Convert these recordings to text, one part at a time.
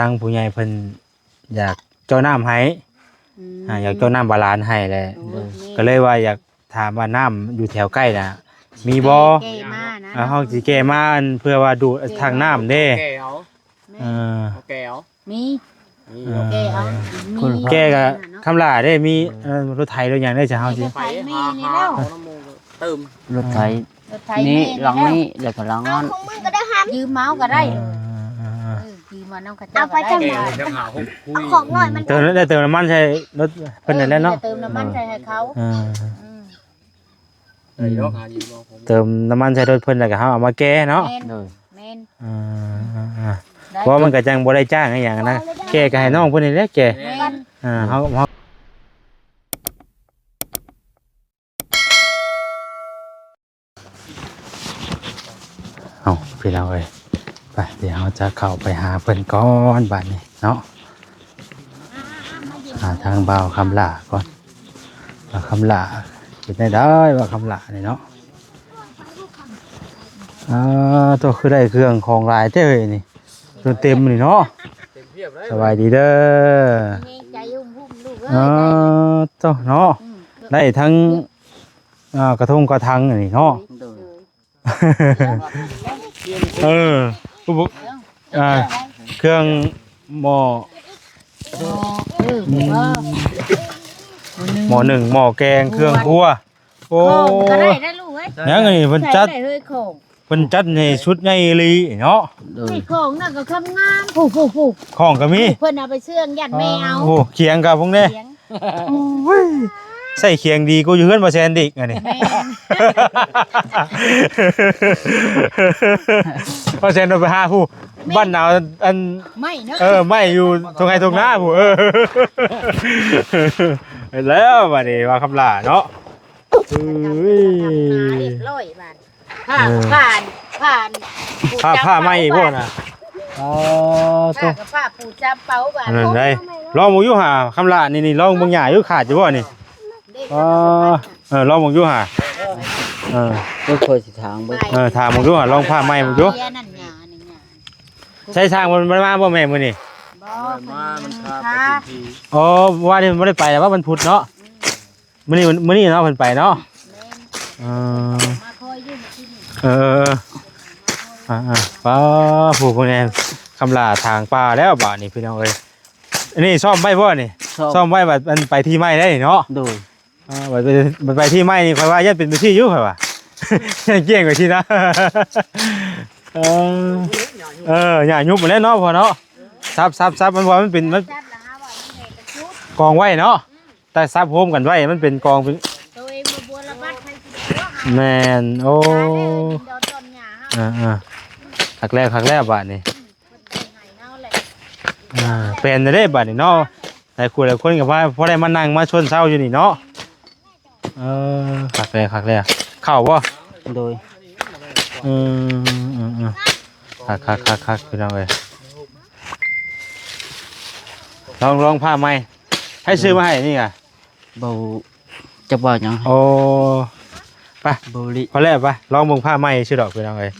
ທາງຜູ້ໃຫຍ່ເພິ່ນຢາກເຈາະນ້ຳໃຫ້ ອືມ ອ່າ ຢາກເຈາະນ້ຳບາດານໃຫ້ແຫຼະ ໂອ້ຍ ກໍເລີຍວ່າຢາກຖາມວ່ານ້ຳຢູ່ແຖວໃກ້ນະ ມີບໍ່? ແກ່ມານະ ອ່າ ເຮົາຊິແກ່ມາ ເພື່ອວ່າດູດທາງນ້ຳເດ້ ແກ່ເອົາ ແມ່ນ ເອີ ເອົາແກ່ເອົາ ມີ ມີ ເອີ ແກ່ເອົາ ມີ ແກ່ກໍຄຳຫຼ້າເດ້ ມີ ເອີ ເອີ ລົດໄຖລົດຫຍັງເດ້ ຈະເຮົາຊິ ລົດໄຖມີນີ້ແລ້ວ ເຕີມ ລົດໄຖ ລົດໄຖມີ ມີນີ້ ຫຼັງນີ້ ແລ້ວກໍຫຼັງນັ້ນ ຢືມເອົາກໍໄດ້ ເອີ ເອີ ເອີ ເອີ ຢືມເອົານຳເຂົາເຈົ້າກໍໄດ້ ເອີ ເອົາຂອງໜ້ອຍມັນ ເຕີມ ໄດ້ເຕີມນ້ຳມັນໃສ່ລົດເພິ່ນນັ້ນແຫຼະເນາະ ເອີ ມີແຕ່ເຕີມນ້ຳມັນໃສ່ໃຫ້ເຂົາ ເອີ ອືມ ໄດ້ດອກ ຫາຢູ່ບໍ່ ເຕີມນ້ຳມັນໃສ່ລົດເພິ່ນ ແລ້ວກໍເຮົາເອົາມາແກ່ເນາະ ແມ່ນ ໂດຍ ແມ່ນ ອ່າ ໄດ້ ເພາະວ່າມັນກໍຈັ່ງບໍ່ໄດ້ຈ້າງອີຫຍັງນະ ແກ່ກໍໃຫ້ນ້ອງເພິ່ນນີ້ແຫຼະແກ່ ແມ່ນ ອ່າ ເຮົາ ເຮົາ ເອົາ ພີ່ນ້ອງເອີຍ ໄປ ດຽວເຮົາຈະເຂົ້າໄປຫາເພິ່ນກ່ອນບາດນີ້ເນາະ ຫາທາງບ່າວຄຳຫຼ້າກ່ອນ ບ່າວຄຳຫຼ້າ ເປັນແນວໃດບ່າວຄຳຫຼ້ານີ້ເນາະ ອ່າ ໂຕ ຄືໄດ້ເຄື່ອງຂອງຫຼາຍແທ້ເຮີ້ຍນີ້ ຈົນເຕັມນີ້ເນາະ ເຕັມພຽບເລີຍ ສະບາຍດີເດີ ມີແຮງໃຈຫຸ້ມໆລູກເອີຍ ອ່າ ໂຕເນາະ ອືມ ໄດ້ທັງ ອ່າ ກະທົງກະຖັງອັນນີ້ເນາະ ໂດຍ ເອີ ຜູ້ບຸກ ອ່າ ເຄື່ອງໝໍ້ ໝໍ້ ເອີ ໝໍ້ໜຶ່ງ ໝໍ້ແກງ ເຄື່ອງຄົວ ໂອ້ ຂອງກໍໄດ້ນະລູກເອີຍ ຍັງອັນນີ້ເພິ່ນຈັດ ໃສ່ໄດ້ເຮີ້ຍຂອງ ເພິ່ນຈັດໃຫ້ຊຸດໃຫຍ່ອີ່ຫຼີເນາະ ໂດຍ ໃສ່ຂອງນັ້ນກໍຄຳງາມ ຜູ້ໆໆ ຂອງກໍມີ ເພິ່ນເອົາໄປເຊື່ອງຢ້ານແມ່ເອົາ ໂອ້ ຂຽງກໍພຸ້ນເດ້ ຂຽງ ໂອ້ຍ ໃສ່ຂຽງດີກວ່າຢູ່ເຮືອນບໍ່ແຊນອີກອັນນີ້ ແມ່ນ ບໍ່ແຊນໂດນໄປຫາຜູ້ ແມ່ນ ບ້ານເອົາອັນ ໄມ້ເນາະ ເອີ ໄມ້ຢູ່ທົ່ງໄຮ່ທົ່ງນາຜູ້ ເອີ ແລ້ວບາດນີ້ວ່າຄຳຫຼ້າເນາະ ເອີຍ ຮຽບຮ້ອຍບາດ ຜ້າ ເອີ ຜ້າ ຜ້າ ຜ້າ ຜ້າໃໝ່ບໍ່ນະ ອໍ ຜ້າ ໂຕ ກໍຜ້າປູຊາມເປົາບາດ ອັນນັ້ນໄດ໋ ລອງເບິ່ງຢູ່ຫາ ຄຳຫຼ້ານີ້ ນີ້ ລອງເບິ່ງຫຍ້າຢູ່ ຂາດຢູ່ບໍ່ນີ້ ອໍ ເອີ ລອງເບິ່ງຢູ່ຫາ ເອີ ຂ້ອຍຊິຖາມເບິ່ງ ເອີ ຖາມເບິ່ງຢູ່ຫາ ລອງຜ້າໃໝ່ເບິ່ງຢູ່ ໃຊ້ຊ່າງເພິ່ນບໍ່ໄດ້ມາບໍ່ແມ່ມື້ນີ້ ບໍ່ ບໍ່ໄດ້ມາ ເພິ່ນ ມັນຄາໄປ ອໍ ເມື່ອວານນີ້ເພິ່ນບໍ່ໄດ້ໄປ ແຕ່ວ່າວັນພຸດເນາະ ມື້ນີ້ ມື້ນີ້ເນາະ ເພິ່ນໄປເນາະ ແມ່ນ ເອີ ມາຄອຍຢູ່ມື້ນີ້ ເອີ ອ່າໆ ປ້າ ຜູ້ພວກນີ້ຄຳຫຼ້າຖາງປ່າແລ້ວບາດນີ້ພີ່ນ້ອງເອີຍ ອັນນີ້ຊ້ອມໄວ້ບໍ່ນີ້ ຊ້ອມ ຊ້ອມໄວ້ວ່າອັນໄປທີ່ໃໝ່ໄດ້ເນາະ ໂດຍ ອ່າ ໄປ ໄປ ໄປທີ່ໃໝ່ນີ້ ຂ້ອຍວ່າຢ້ານເປັນໄປທີ່ຢູ່ ຂ້ອຍວ່າ ຢ້ານກ້ຽງໄປທີ່ນະ ເອີ ເອີ ຫຍ້າຍຸບໝົດແລ້ວເນາະ ພໍ່ເນາະ ສັບ ສັບ ສັບ ມັນວ່າມັນເປັນ ມັນກອງໄວ້ເນາະ ແຕ່ສັບໂຮມກັນໄວ້ ມັນເປັນກອງເປັນ ໂຕເອງບໍ່ບົວລະບັດໃຜຊິໄດ້ ແມ່ນ ໂອ້ ເອີໆ ຄັກແລ້ວ ຄັກແລ້ວບາດນີ້ ອ່າ ແປນແລ້ວເດ້ບາດນີ້ເນາະ ຫຼາຍຄູ່ຫຼາຍຄົນກໍວ່າພໍໄດ້ມານັ່ງມາຊົນເຊົາຢູ່ນີ້ເນາະ ເອີ ຄັກແລ້ວ ຄັກແລ້ວ ເຂົ້າບໍ່ ໂດຍ ອືມ ອືມ ອືມ ຄັກໆໆໆ ພີ່ນ້ອງເອີຍ ລອງ ລອງຜ້າໃໝ່ ໃຜຊື້ມາໃຫ້ນີ້ກະ ເບົາ ຈັກວ່າຫຍັງ ໂອ້ ໄປ ເບົາລິ ພໍແລ້ວ ໄປ ລອງເບິ່ງຜ້າໃໝ່ຊື່ດອກ ພີ່ນ້ອງເອີຍ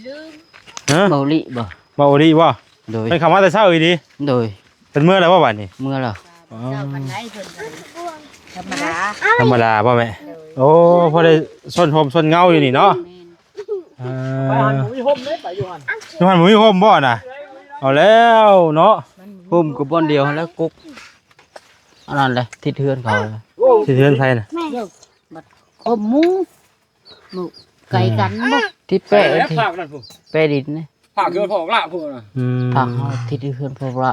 ຮະ ເບົາລິບໍ່ ເບົາລິບໍ່ ໂດຍ ເພິ່ນເຂົ້າມາແຕ່ເຊົ້າອີ່ຫຼີ ໂດຍ ເພິ່ນເມືອແລ້ວບໍ່ບາດນີ້ ເມືອແລ້ວ ອໍ ເຈົ້າປານໃດເພິ່ນກໍທຳມະດາ ທຳມະດາບໍ່ແມ່ ໂດຍ ໂອ້ ພໍໄດ້ຊົນຮົ່ມຊົນເງົາຢູ່ນີ້ເນາະ ແມ່ນ ອ່າ ໄປຫັ້ນບໍ່ມີຮົ່ມເດ້ ໄປຢູ່ຫັ້ນ ຢູ່ຫັ້ນບໍ່ມີຮົ່ມບໍ່ນະ ເອົາແລ້ວເນາະ ຮົ່ມກໍບ່ອນດຽວຫັ້ນແຫຼະ ກົກ ອັນນັ້ນແຫຼະ ທິດເຮືອນເຂົາ ໂອ້ ທີ່ເຮືອນໃຜນະ ແມ່ນ ບັດຄົມໝູ ໝູໄກກັນບໍ່ ອືມ ທີ່ແປະ ທີ່ ພາກນັ້ນພຸ້ນ ແປະດິນນີ້ ພາກເຮືອນພໍ່ລະພຸ້ນນະ ອືມ ພາກເຮົາທີ່ເຮືອນພໍ່ລະ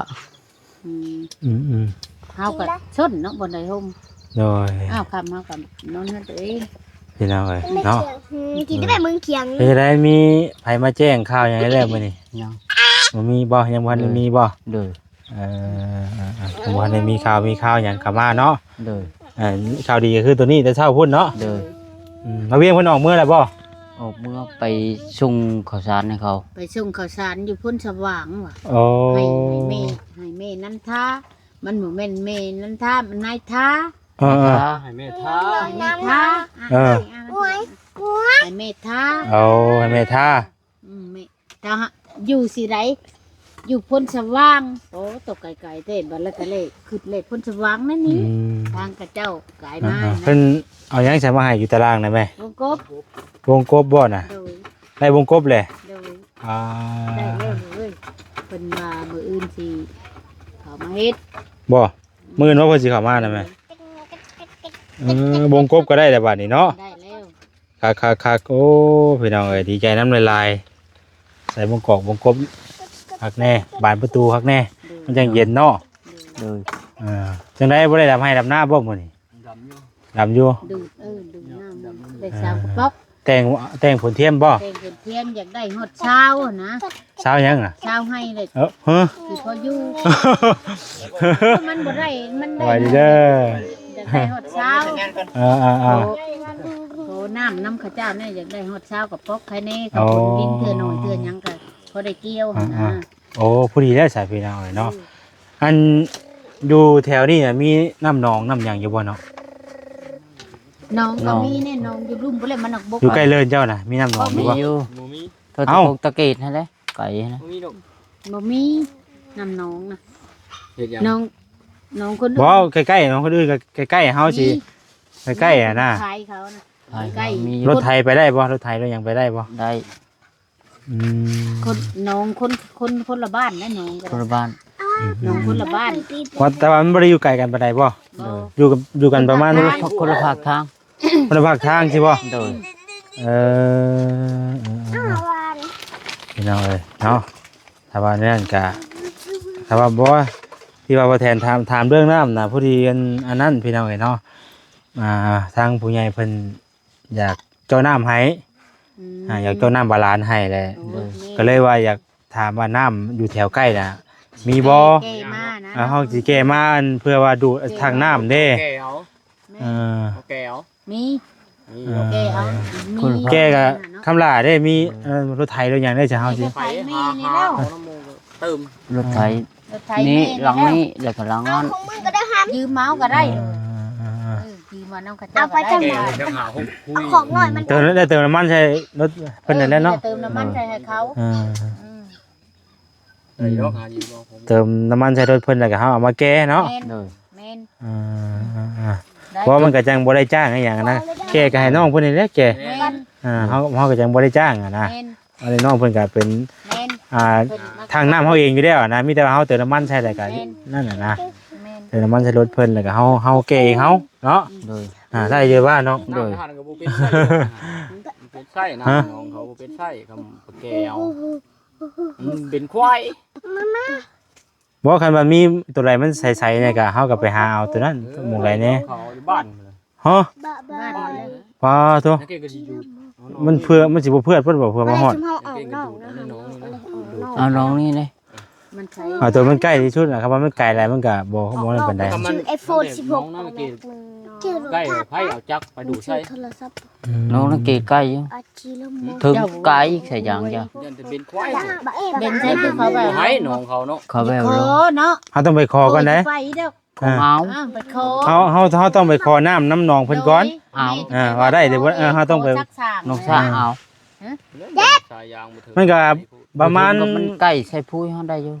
ອືມ ອືມໆ ເຮົາກໍຊົນເນາະ ບໍ່ໄດ້ຮົ່ມ ໂດຍ ອ້າວ ຄ່ຳເຮົາກໍນອນເຮືອນຕົວເອງ ພີ່ນ້ອງເອີຍເນາະ ອືມ ກິນໄດ້ເມືອງຂຽງ ເປັນຈັ່ງໃດ ມີໃຜມາແຈ້ງຂ່າວຫຍັງແລ້ວມື້ນີ້ ຍັງ ບໍ່ມີບໍ່ ຍັງບໍ່ທັນໄດ້ມີບໍ່ ໂດຍ ເອີ ເອີ ເອີ ບໍ່ໄດ້ມີຂ່າວ ມີຂ່າວຫຍັງເຂົ້າມາເນາະ ໂດຍ ເອີ ຂ່າວດີກໍຄືໂຕນີ້ແຕ່ເຊົ້າພຸ້ນເນາະ ໂດຍ ອືມ ມາວຽງເພິ່ນອອກເມືອແລ້ວບໍ່ ອອກເມືອໄປສົ່ງເຂົ້າສານໃຫ້ເຂົາ ໄປສົ່ງເຂົ້າສານຢູ່ໂພນສະຫວ່າງວ່າ ໂອ້ ໃຫ້ ໃຫ້ແມ່ ໃຫ້ແມ່ນັນທາ ມັນບໍ່ແມ່ນແມ່ນັນທາ ມັນນາຍທາ ເອີ ເອີ ໃຫ້ແມ່ທາ ໃຫ້ແມ່ທາ ເອີ ໃຫ້ແມ່ທາ ໂອ້ ໃຫ້ແມ່ທາ ອືມ ແມ່ ແຕ່ຢູ່ຊິໃດ ຢູ່ໂພນສະຫວ່າງ. ໂອ້ ຕົກໄກໆແທ້ ບັດລະກະເລຄິດເລໂພນສະຫວ່າງນັ້ນນີ້. ອືມ ທາງເຂົາເຈົ້າກາຍມາ ອ່າໆ ນະ. ເພິ່ນເອົາຫຍັງໃສ່ມາໃຫ້ຢູ່ຕາລາງນະແມ່? ວົງກົບ. ວົງກົບບໍ່ນະ? ໂດຍ. ໄດ້ວົງກົບແຫຼະ? ໂດຍ. ອ່າ ໄດ້ແລ້ວເວີຍ. ເພິ່ນວ່າມື້ອື່ນຊິເຂົ້າມາເຮັດ. ບໍ່? ມື້ອື່ນວ່າເພິ່ນຊິເຂົ້າມານະແມ່? ເອີ ວົງກົບກໍໄດ້ແລ້ວບາດນີ້ເນາະ. ໄດ້ແລ້ວ. ຄັກໆໆ ໂອ້ ພີ່ນ້ອງເອີຍ ດີໃຈນຳຫຼາຍໆ. ໃສ່ວົງກອກວົງກົບຄັກແນ່ ບານປະຕູຄັກແນ່ ໂດຍ ມັນຈັ່ງເຢັນເນາະ. ໂດຍ. ເອີ ຈັ່ງໃດບໍ່ໄດ້ດຳໄຮ່ດຳນາບໍ່ມື້ນີ້? ດຳຢູ່ ດຳຢູ່. ດູດ ເອີ ດູດນ້ຳ ດຳຢູ່ ໄດ້ຊາວກະປ໋ອກ. ແຕ່ງ ແຕ່ງຜົນທຽມບໍ່? ແຕ່ງຜົນທຽມ ຢາກໄດ້ຮອດຊາວນະ. ຊາວຫຍັງນະ? ຊາວໄຮ່ເລີຍ. ເອີ ຮະ? ຊິພໍຢູ່ ມັນບໍ່ໄດ້ ມັນໄດ້ ສະບາຍດີເດີ. ຢາກໄດ້ຮອດຊາວ. ເອີໆໆ ໂອ້ ໂອ້ ນ້ຳນຳເຂົາເຈົ້າແດ່ ຢາກໄດ້ຮອດຊາວກະປ໋ອກໃຄແນ່. ເຂົາ ໂອ້ ຝົນດິນເທື່ອໜ້ອຍເທື່ອຫຍັງກະພໍໄດ້ກ່ຽວຫັ້ນນະ. ອ່າໆ ໂອ້ ພໍດີແລ້ວສາພີ່ນ້ອງເອີຍເນາະ. ອືມ ອັນຢູ່ແຖວນີ້ນະ ມີນ້ຳໜອງນ້ຳຫຍັງຢູ່ບໍ່ເນາະ? ໜອງກໍມີແນ່ ໜອງຢູ່ລຸ່ມພຸ້ນແຫຼະ ມັນອອກບົກ. ຢູ່ໃກ້ເລີນເຈົ້ານະ ມີນ້ຳໜອງຢູ່ບໍ່? ມີຢູ່ ບໍ່ມີ. ເທົ່າແຕ່ ເອົ້າ ພວກຕະເກດຫັ້ນແຫຼະ ໄກຫັ້ນນະ. ບໍ່ມີດອກ ບໍ່ມີນ້ຳໜອງນະ. ເຮັດຫຍັງ? ໜອງ ໜອງຄົນ ບໍ່ ໃກ້ໆ ໜອງຄົນອື່ນກໍໃກ້ໆ ເຮົາຊິ ມີ ໃກ້ໆ ຫັ້ນນະ ຂາຍເຂົານະ ຂາຍເຂົາ ໃກ້ ມີຢູ່. ລົດໄຖໄປໄດ້ບໍ່? ລົດໄຖລົດຫຍັງໄປໄດ້ບໍ່? ໄດ້. ອືມ ຄົນ ໜອງຄົນ ຄົນ ຄົນລະບ້ານນະ ໜອງກໍ ຄົນລະບ້ານ. ອືມ ໜອງຄົນລະບ້ານ. ວ່າ ແຕ່ວ່າມັນບໍ່ໄດ້ຢູ່ໄກກັນປານໃດບໍ່? ບໍ່. ຢູ່ກັບ ຢູ່ກັນປະມານ ຄົນລະພາກທາງ ຄົນລະພາກທາງຊິບໍ່? ໂດຍ. ເອີ ເອີໆໆ ພີ່ນ້ອງເອີຍເນາະ. ຖ້າວ່າແນວນັ້ນກະ ຖ້າວ່າບໍ່ ທີ່ວ່າບໍ່ແທນຖາມ ຖາມເລື່ອງນ້ຳນະ ພໍດີອັນ ອັນນັ້ນ ພີ່ນ້ອງເອີຍເນາະ. ອ່າ ທາງຜູ້ໃຫຍ່ເພິ່ນ ຢາກເຈາະນ້ຳໃຫ້. ອືມ ອ່າ ຢາກເຈາະນ້ຳບາດານໃຫ້ແຫຼະ. ໂອ້ຍ ກໍເລີຍວ່າຢາກຖາມວ່ານ້ຳຢູ່ແຖວໃກ້ນະ ມີບໍ່? ແກ່ມານະ ອ່າ ເຮົາຊິແກ່ມາ ເພື່ອວ່າດູດທາງນ້ຳເດ້. ແກ່ເອົາ ເອີ ເອົາແກ່ເອົາ ມີ ມີ ເອີ ແກ່ເອົາ ມີ ແກ່ກະຄຳຫຼ້າເດ້ ມີ ເອີ ລົດໄຖລົດຫຍັງເດ້ ຈະເຮົາຊິ ລົດໄຖມີນີ້ແລ້ວ ເຕີມ ລົດໄຖ ລົດໄຖມີຫຼັງນີ້ ແລ້ວກໍຫຼັງນັ້ນ ຢືມເອົາກໍໄດ້. ເອີ ເອີ ເອີ ເອີ ຢືມມານຳເຂົາເຈົ້າກໍໄດ້ ເອົາຂອງໜ້ອຍມັນ ເຕີມ ໄດ້ເຕີມນ້ຳມັນໃສ່ລົດເພິ່ນນັ້ນແຫຼະເນາະ ເຕີມນ້ຳມັນໃສ່ໃຫ້ເຂົາ. ເອີ ອືມ ເຕີມນ້ຳມັນໃສ່ລົດເພິ່ນ ແລ້ວກໍເຮົາເອົາມາແກ່ເນາະ. ແມ່ນ ໂດຍ ແມ່ນ ເອີ ເພາະມັນກໍຈັ່ງບໍ່ໄດ້ຈ້າງອີຫຍັງນະ ແກ່ກໍໃຫ້ນ້ອງເພິ່ນນີ້ແຫຼະແກ່. ແມ່ນ ເອີ ເຮົາ ເຮົາກໍຈັ່ງບໍ່ໄດ້ຈ້າງຫັ້ນນະ. ແມ່ນ ອັນນີ້ນ້ອງເພິ່ນກໍເປັນ ແມ່ນ ອ່າ ເພິ່ນມາ ທາງນ້ຳເຮົາເອງຢູ່ແລ້ວນະ ມີແຕ່ວ່າເຮົາເຕີມນ້ຳມັນໃສ່ ແລ້ວກໍ ແມ່ນ ນັ້ນນະ ແມ່ນ ເຕີມນ້ຳມັນໃສ່ລົດເພິ່ນ ແລ້ວກໍເຮົາ ເຮົາແກ່ເອງເຮົາເນາະ. ໂດຍ ອ່າ ໄດ້ຢູ່ວ່ານ້ອງ. ໂດຍ ເປັນໄສ້ນະ ນ້ອງເຂົາບໍ່ເປັນໄສ້ ເຂົາແກ່ເອົາ ມັນເປັນຄວາຍ. ບໍ່ ຄັນວ່າມີຕົວໃດມັນໃສໆ ນີ້ກໍ ເຮົາກໍໄປຫາເອົາຕົວນັ້ນ ເອີ ໝ່ອງໃດແດ່ ເຂົາຢູ່ບ້ານ. ຮະ ບ້ານ ບ້ານ ປາໂທ ມັນເພື່ອ ມັນຊິບໍ່ເພື່ອເພິ່ນບໍ່ ເພື່ອມາຮອດ ເອົາໜອງນີ້ເດ້ ມັນໃສ ເອົາຕົວມັນໃກ້ທີ່ສຸດນະ ຄັນວ່າມັນໄກຫຼາຍມັນກໍບໍ່ ບໍ່ນັ້ນປານໃດ. ຊື່ໄອໂຟນສິບຫົກ ໃກ້ໃຜເອົາຈັກໄປດູດໃສ່ ໂທລະສັບ ອືມ ນ້ອງນັ້ນເກໄກຢູ່ ເຖິງໄກສາຍຢາງຈ້ະ ເປັນໃສ່ຄືເຂົາແບບ ໃຫ້ໜອງເຂົາເນາະ ເຂົາແບບ ຂໍເນາະ ເຮົາຕ້ອງໄປຂໍກ່ອນເດ້ ຂອງເຮົາ ເຮົາ ເຮົາ ເຮົາຕ້ອງໄປຂໍນ້ຳນຳໜອງເພິ່ນກ່ອນ. ເອົາ ວ່າໄດ້ເດ້ ເຮົາຕ້ອງໄປ ໜອງສາເອົາ ມັນກໍປະມານ ມັນໃກ້ໃສ່ພູເຮົາໄດ້ຢູ່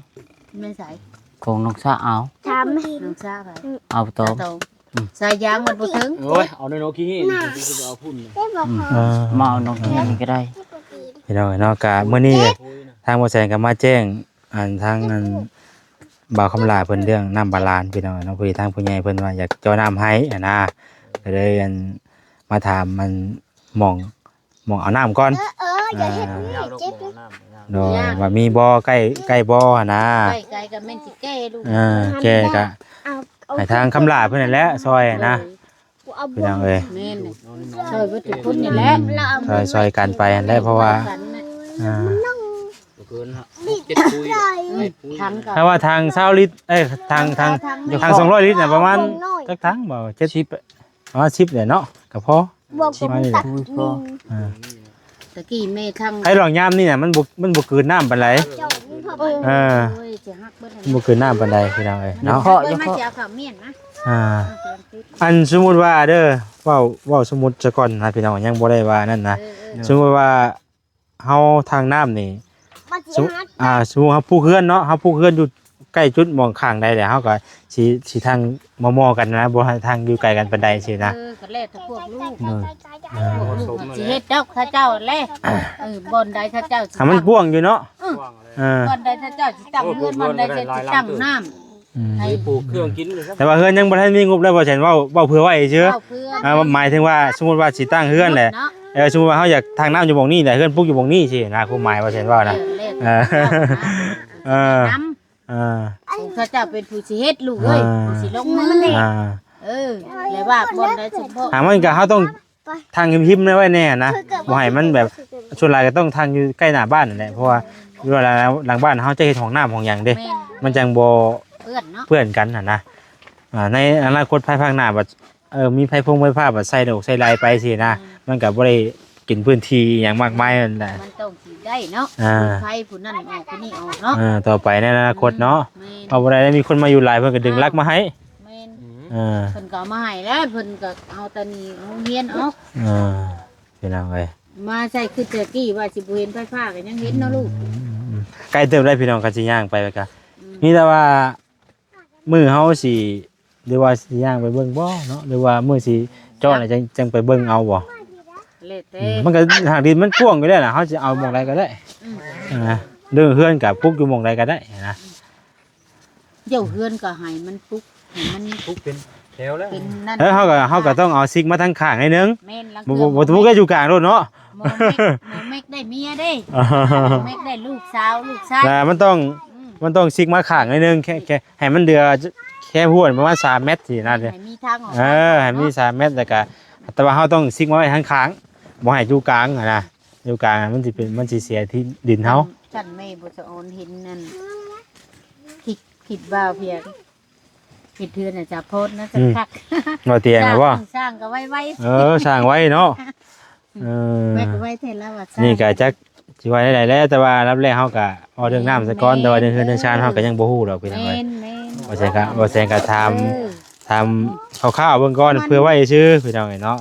ແມ່ນໃສ ຂອງໜອງສາເອົາ ຖາມໜອງສາ ເອົາຕອງ ສາຍຢາງມັນບໍ່ເຖິງ. ໂອ້ຍ ເອົາໃນໜອງຂີ້ຫີນ ເອົາພຸ້ນ ມາເອົາໜອງຂີ້ຫີນກໍໄດ້. ພີ່ນ້ອງເນາະ ກະມື້ນີ້ທາງບໍ່ແສນກໍມາແຈ້ງ ອັນທາງອັນບ່າວຄຳຫຼ້າເພິ່ນເລື່ອງນ້ຳບາລານ ພີ່ນ້ອງເນາະ. ພໍດີທາງຜູ້ໃຫຍ່ເພິ່ນວ່າຢາກເຈາະນ້ຳໃຫ້ຫັ້ນນະ ກໍເລີຍອັນມາຖາມອັນໝ່ອງ ໝ່ອງເອົານ້ຳກ່ອນ. ເອີ ເອີ ຢ່າເຮັດ ອ່າ ນີ້ເຈັບ ໂດຍ ວ່າມີບໍ່ ໃກ້ ໃກ້ບໍ່ຫັ້ນນະ ໃກ້ ໃກ້ກໍແມ່ນຊິແກ່ລູກ ເອີ ແກ່ກໍ ເອົາ ເອົາ ໃຫ້ທາງຄຳຫຼ້າເພິ່ນນັ້ນແຫຼະຊ່ອຍນະ ພີ່ນ້ອງເອີຍ ແມ່ນ ຊ່ອຍເບິດທຸກຄົນນີ້ແຫຼະ ຊ່ອຍ ຊ່ອຍກັນໄປຫັ້ນແຫຼະ ເພາະວ່າ ອ່າ ທາງ ຖ້າວ່າທາງຊາວລິດ ເອີຍ ທາງ ທາງ ທາງສອງຮ້ອຍລິດນະ ປະມານຈັກຖັງບໍ່ ເຈັດສິບ ປະມານສິບແຫຼະເນາະ ກໍພໍ ບວກ ສິບ ຕັດ ພໍ ອ່າ ຕະກີ້ແມ່ທັງ ໄອ້ຫຼອງຍາມນີ້ນະ ມັນບໍ່ ມັນບໍ່ກືນນ້ຳປານໃດ ເອີ ໂອ້ຍ ຊິຫັກເບິດ ມັນບໍ່ກືນນ້ຳປານໃດ ພີ່ນ້ອງເອີຍເນາະ. ເອົາເຂົ້າ ເອົາເຂົ້າ ອ່າ ອັນສົມມຸດວ່າເດີ ເວົ້າ ເວົ້າສົມມຸດຊະກ່ອນນະ ພີ່ນ້ອງ ຍັງບໍ່ໄດ້ວ່ານັ້ນນະ ເອີ ເອີ ສົມມຸດວ່າເຮົາທາງນ້ຳນີ້ ມັນຊິ ສົມ ຫາ ອ່າ ສົມມຸດເຮົາປູກເຮືອນເນາະ ເຮົາປູກເຮືອນຢູ່ໃກ້ຈຸດໝ່ອງຂ້າງໃດແຫຼະ ເຮົາກໍຊິ ຊິທາງມໍ່ໆກັນນະ ບໍ່ໃຫ້ທາງຢູ່ໃກ້ກັນປານໃດຊີ້ນະ. ເອີ ກໍແລ້ວແຕ່ພວກລູກ ໂດຍ ເອີ ພວກລູກຊິເຮັດດອກເຂົາເຈົ້າແຫຼະ. ເອີ ບ່ອນໃດເຂົາເຈົ້າຊິ ໃຫ້ມັນກວ້າງຢູ່ເນາະ. ເອີ ເອີ ບ່ອນໃດເຂົາເຈົ້າຊິຕັ້ງເຮືອນ ບ່ອນໃດເຂົາເຈົ້າຊິຕັ້ງນ້ຳ ອືມ ໃຫ້ປູກເຄື່ອງກິນ ແຕ່ວ່າເຮືອນຍັງບໍ່ທັນມີງົບເລີຍ ບໍ່ແມ່ນ ເວົ້າ ເວົ້າເພື່ອໄວ້ຊື່. ເວົ້າເພື່ອ ອ່າ ໝາຍເຖິງວ່າ ສົມມຸດວ່າຊິຕັ້ງເຮືອນແຫຼະ ເນາະ ເອີ ສົມມຸດວ່າເຮົາຢາກທາງນ້ຳຢູ່ໝ່ອງນີ້ແຫຼະ ເຮືອນປຸກຢູ່ໝ່ອງນີ້ຊີ້ນະ ຄວາມໝາຍວ່າຊັ້ນເວົ້ານະ. ເອີ ເອີ ເອີ ເຂົາເຈົ້າເປັນຜູ້ຊິເຮັດລູກເອີຍ ອ່າ ຜູ້ຊິລົງມື ອ່າ ເອີ ແລະວ່າບ່ອນໃດສົມພໍ ຫາມັນກໍເຮົາຕ້ອງ ໄປ ທາງຫິມໆໄວ້ແດ່ນະ ຄືກັບ ບໍ່ໃຫ້ມັນແບບ ວ່າ ສ່ວນຫຼາຍກໍຕ້ອງທາງຢູ່ໃກ້ໜ້າບ້ານນັ້ນແຫຼະ ເພາະວ່າເວລາຫຼັງບ້ານເຮົາຈະເຮັດຫ້ອງນ້ຳຫ້ອງຫຍັງເດ້ ແມ່ນ ມັນຈັ່ງບໍ່ເປື້ອນເນາະ ເປື້ອນກັນຫັ້ນນະ. ອ່າ ໃນອະນາຄົດພາຍພາກໜ້າບັດ ເອີ ມີໄຟຟົງໄຟຟ້າບັດໃສ່ດອກໃສ່ລາຍໄປຊີ້ນະ ແມ່ນ ມັນກໍບໍ່ໄດ້ກິນພື້ນທີ່ຫຍັງມາກມາຍນັ້ນແຫຼະ ມັນຕ້ອງຊິໄດ້ເນາະ ອ່າ ຜູ້ໄຟຜູ້ນັ້ນອອກຜູ້ນີ້ອອກເນາະ ອ່າ ຕໍ່ໄປໃນອະນາຄົດເນາະ ແມ່ນ ເອົາບໍ່ໄດ້ ມີຄົນມາຢູ່ຫຼາຍເພິ່ນກໍດຶງຫຼັກມາໃຫ້ ແມ່ນ ອ່າ ເພິ່ນກໍເອົາມາໃຫ້ແລ້ວ ເພິ່ນກໍເອົາແຕ່ນີ້ໂຮງຮຽນອອກ ອ່າ ພີ່ນ້ອງເອີຍ ມາໃສ່ຄືແຕ່ກີ້ວ່າຊິບໍ່ເຫັນໄຟຟ້າກໍຍັງເຫັນເນາະລູກ ອືມ ໃກ້ເຕີບໄດ້ພີ່ນ້ອງ ຄັນຊິຍ່າງໄປກໍ ອືມ ມີແຕ່ວ່າມື້ເຮົາຊິ ຫຼືວ່າຊິຍ່າງໄປເບິ່ງບໍ່ເນາະ ຫຼືວ່າມື້ຊິເຈາະແລ້ວຈັ່ງ ຈັ່ງໄປເບິ່ງເອົາບໍ່ ແລ້ວແຕ່ ອືມ ມັນກໍຫາກດິນມັນກວ້າງຢູ່ແລ້ວນະ ເຮົາຊິເອົາໝ່ອງໃດກໍໄດ້ ອືມ ອ່າ ເລື່ອງເຮືອນກໍປຸກຢູ່ໝ່ອງໃດກໍໄດ້ນະ ເຈົ້າເຮືອນກໍໃຫ້ມັນປຸກ ໃຫ້ມັນປຸກເປັນແຖວແລ້ວ ເປັນນັ້ນ ເອີ ເຮົາກໍ ເຮົາກໍຕ້ອງເອົາຊິກມາທາງຂ້າງໜ້ອຍໜຶ່ງ ແມ່ນ ລາງເທື່ອບໍ່ ບໍ່ ບໍ່ປຸກໃຫ້ຢູ່ກາງໂລດເນາະ ໝໍແມັກ ໝໍແມັກໄດ້ເມຍເດ້ ໝໍແມັກໄດ້ລູກສາວລູກຊາຍ ແລ້ວມັນຕ້ອງ ອືມ ມັນຕ້ອງຊິກມາຂ້າງໜ້ອຍໜຶ່ງ ແຄ່ ແຄ່ໃຫ້ມັນເຫຼືອແຄຫ້ວປະມານສາມແມັດຊີ້ນະ ໃຫ້ມີທາງອອກ ເອີ ໃຫ້ມີສາມແມັດ ແລ້ວກໍ ແຕ່ວ່າເຮົາຕ້ອງຊິກມາໄວ້ທາງຂ້າງ ບໍ່ໃຫ້ຢູ່ກາງຫັ້ນນະ ຢູ່ກາງມັນຊິເປັນ ມັນຊິເສຍທີ່ດິນເຮົາ ຊັ້ນແມ່ບໍ່ສະອອນເຫັນນັ້ນ ຄິດ ຄິດວ່າພຽງ ເຮັດເຮືອນໃຫ້ສາວພອນນະ ອືມ ຄັກໆ ວ່າຕຽງນະບໍ່ ສ້າງ ສ້າງກໍໄວໆ ເອີ ສ້າງໄວເນາະ ເອີ ແມ່ກໍໄວແທ້ລະວ່າສ້າງ ນີ້ກໍຈັກຊິວ່າແນວໃດແຫຼະ ແຕ່ວ່າລຳແລກເຮົາກໍເວົ້າເລື່ອງນ້ຳຊະກ່ອນ ແມ່ນ ແຕ່ວ່າເລື່ອງເຮືອນເຮືອນຊານເຮົາກໍຍັງບໍ່ຮູ້ດອກພີ່ນ້ອງເອີຍ ແມ່ນ ແມ່ນ ບໍ່ແຊງກໍ ບໍ່ແຊງກໍຖາມ ເອີ ຖາມ ອືມ ຄ່າວໆເບິ່ງກ່ອນ ມັນ ເພື່ອໄວ້ຊື່ພີ່ນ້ອງເອີຍເນາະ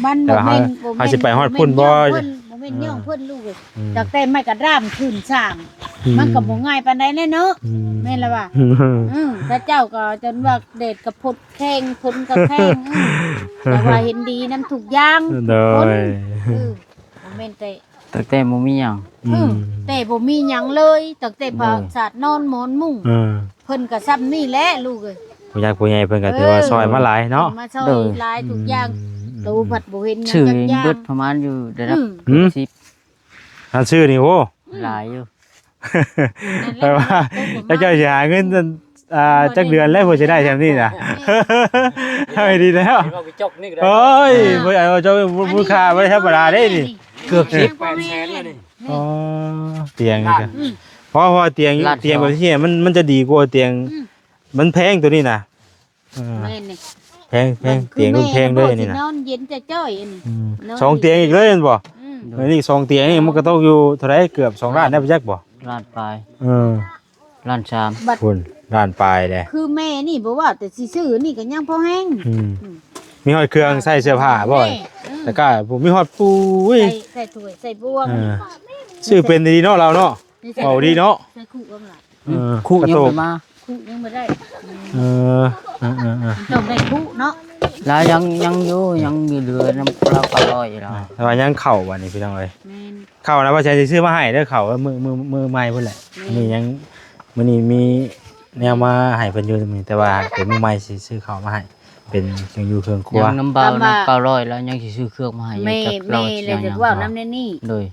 ມັນ ແຕ່ວ່າເຮົາ ບໍ່ແມ່ນ ເຮົາຊິໄປຮອດພຸ້ນບໍ່ ບໍ່ແມ່ນຍ້ອນເພິ່ນ ບໍ່ແມ່ນຍ້ອນເພິ່ນ ເອີ ລູກເອີຍ ອືມ ຕັ້ງແຕ່ໄມ້ກະດ້າມຂຶ້ນສ້າງ ອືມ ມັນກໍບໍ່ງ່າຍປານໃດແຫຼະເນາະ ອືມ ແມ່ນລະວ່າ ອືມ ເຂົາເຈົ້າກໍຈົນວ່າແດດກໍພົດແຂງ ຝົນກໍແຂງ ອືມ ແຕ່ວ່າເຫັນດີນຳທຸກຢ່າງ ໂດຍ ທຸກຄົນ ເອີ ບໍ່ແມ່ນແຕ່ ຕັ້ງແຕ່ບໍ່ມີຫຍັງ ອືມ ເອີ ແຕ່ບໍ່ມີຫຍັງເລີຍ ຕັ້ງແຕ່ ໂດຍ ຜ້າສາດນອນໝອນມຸ້ງ ເອີ ເພິ່ນກໍຊ່ຳນີ້ແຫຼະລູກເອີຍ ຜູ້ຫຼັກຜູ້ໃຫຍ່ເພິ່ນກໍຖືວ່າ ເອີ ຊ່ອຍມາຫຼາຍເນາະ ມາຊ່ອຍ ໂດຍ ຫຼາຍທຸກຢ່າງ ອືມ ໂຕພັດບໍ່ເຫັນຫຍັງຈັກຢ່າງ ຊື້ເບິດປະມານຢູ່ໄດ້ ອືມ ສິບ ອັນຊື້ນີ້ ໂອ້ ຫຼາຍຢູ່ ແປວ່າເຈົ້າເຈົ້າຊິຫາເງິນ ອ່າ ຈັກເດືອນແລ້ວ ເພື່ອຊິໄດ້ຊ່ຳນີ້ນະ ເອີ ເອົາໃຫ້ດີແລ້ວ ເຫັນວ່າໄປຈົກນີ້ກໍໄດ້ ໂອ້ຍ ເອີ ບໍ່ເອົາເຈົ້າ ມູນຄ່າບໍ່ໄດ້ທຳມະດາເດ້ນີ້ ເກືອບສິບ ແປດແສນແລ້ວນີ້ ອໍ ຕຽງນີ້ກໍ ອືມ ເພາະ ເພາະວ່າຕຽງ ລ້ານສອງ ຕຽງແບບນີ້ມັນ ມັນຈະດີກວ່າຕຽງ ອືມ ມັນແພງໂຕນີ້ນະ ເອີ ແມ່ນນີ້ ແພງ ແພງ ມັນຄື ຕຽງລຸ້ນແພງເລີຍນີ້ນະ ແມ່ນບໍ່ ຊິນອນເຢັນຈ້ອຍໆ ອັນນີ້ ອືມ ນອນ ສອງຕຽງອີກເລີຍແມ່ນບໍ່? ອືມ ອັນນີ້ສອງຕຽງນີ້ມັນກໍຕົກຢູ່ເທົ່າໃດ ເກືອບສອງລ້ານໄດ້ບໍ່ຈັກບໍ່? ລ້ານປາຍ ເອີ ລ້ານສາມ ພຸ້ນ ລ້ານປາຍເດ້ ຄືແມ່ນີ້ບໍ່ວ່າແຕ່ຊິຊື້ນີ້ກໍຍັງພໍແຮງ ອືມ ອືມ ມີຮອດເຄື່ອງໃສ່ເສື້ອຜ້າບໍ່? ແມ່ ເອີ ແລ້ວກໍມີຮອດ ປຸ້ຍ ໃສ່ ໃສ່ຖ້ວຍໃສ່ບ່ວງ ເອີ ຊື້ເປັນດີເນາະລາວເນາະ ນີ້ໃສ່ ເວົ້າດີເນາະ ໃສ່ຄຸເບິ່ງລະ ເອີ ຄຸຍັງບໍ່ມາ ຄຸຍັງບໍ່ໄດ້ ເອີ ເອີ ເອີ ເອີ ຕ້ອງໄດ້ຄຸເນາະ ລາວຍັງ ຍັງຢູ່ ຍັງຢູ່ເຫຼືອນຳລາວເກົ້າຮ້ອຍລາວ ແຕ່ວ່າຍັງເຂົ້າບັດນີ້ພີ່ນ້ອງເອີຍ ແມ່ນ ເຂົ້ານະ ວ່າຊິຊື້ມາໃຫ້ເດີ ເຂົ້າ ມື້ ມື້ ມື້ໃໝ່ພຸ້ນແຫຼະ ແມ່ນ ມື້ນີ້ຍັງ ມື້ນີ້ມີແນວມາໃຫ້ເພິ່ນຢູ່ ແຕ່ວ່າເປັນມື້ໃໝ່ຊິຊື້ເຂົ້າມາໃຫ້ ເປັນເຄື່ອງຢູ່ເຄື່ອງຄົວ ຍັງນຳບ່າວນະ ເກົ້າຮ້ອຍ ແລ້ວຍັງຊິຊື້ເຄື່ອງມາໃຫ້ຢູ່ ແມ່ ຈັກລາວ ແມ່ ຊິເອົາຫຍັງ ແລ້ວຈະເວົ້ານຳແນວນີ້ ໂດຍ